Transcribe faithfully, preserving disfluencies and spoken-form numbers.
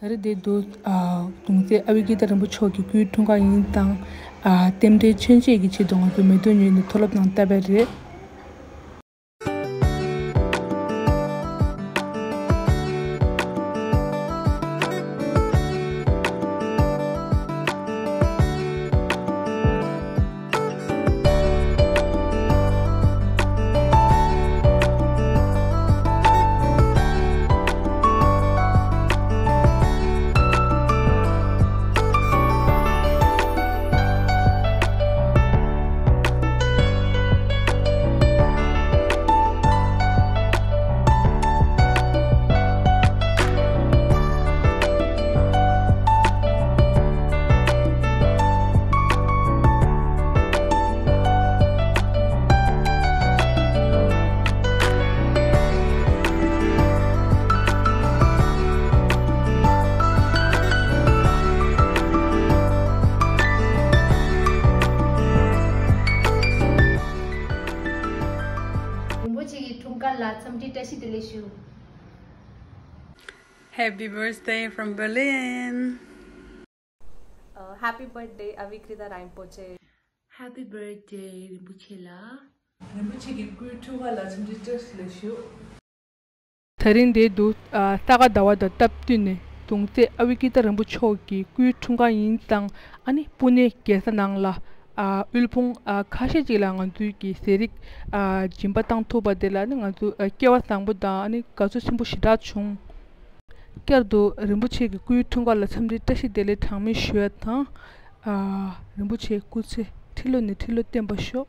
ད་རེས་འདིར་འདུག་ཨ། གདུང་སྲས་ཨ་བྷི་ཀི་ཏ་རིན་པོ་ཆེ་མཆོག་གི་སྐུའི་འཁྲུངས་སྐར་ཡིན་ཙང་། ཨ། རྟེན་འབྲེལ་མཚོན་བྱེད་ཀྱི་ཆེད་དུ་ང་ཚོ་མེ་ཏོག་ཉོས་ནས་མཐོ་སློབ་ནང་བཏབ་པ་རེད། རིན་པོ་ཆེ་གི་འཁྲུངས་སྐར་ལ་འཚམས་འདྲི་བཀྲ་ཤིས་བདེ་ལེགས་ཞུ། Happy birthday from Berlin. Uh, happy birthday, Avikrita Rinpoche. Happy birthday རིན་པོ་ཆེ་ལགས། རིན་པོ་ཆེ་གི་སྐུའི་འཁྲུངས་སྐར་ལ་འཚམས་འདྲི་བཀྲ་ཤིས་བདེ་ལེགས་ཞུ། དེ་རིང་འདིར་འདུག་ཨ། ས་ག་ཟླ་བ་དང་སྟབས་བསྟུན་ནས་གདུང་སྲས་ཨ་བྷི་ཀི་ཏ་རིན་པོ་ཆེ་མཆོག་གི་སྐུའི་འཁྲུངས་སྐར་ཡིན་ཙང་། ཨ་ནི་པུ་ནེ་རྒྱལ་ས་ནང་ལ། ཨ། དབུལ་ཕོངས། ཨ། ཁ་ཤས་ཅིག་ལ་ང་ཚོའི་གི་ཟས་རིགས། ཨ། སྦྱིན་པ་བཏང་ཐུབ་པ་དེ་ལ་ནི་ང་ཚོ། ཨ། སྐལ་བ་བཟང་པོ་དང་། ཨ་ནི་དགའ་ཚོར་ཆེན་པོ་ཞེ་དྲག་བྱུང་། བསྐྱར་དུ་རིན་པོ་ཆེ་གི་སྐུའི་འཁྲུངས་སྐར་ལ་འཚམས་འདྲི་བཀྲ་ཤིས་བདེ་ལེགས་གྲངས་མེད་ཞུ་ཡ་དང་། ཨ། རིན་པོ་ཆེ་སྐུ་ཚེ་ཁྲི་ལོ་ནས་ཁྲི་ལོ་བརྟན་པར་ཤོག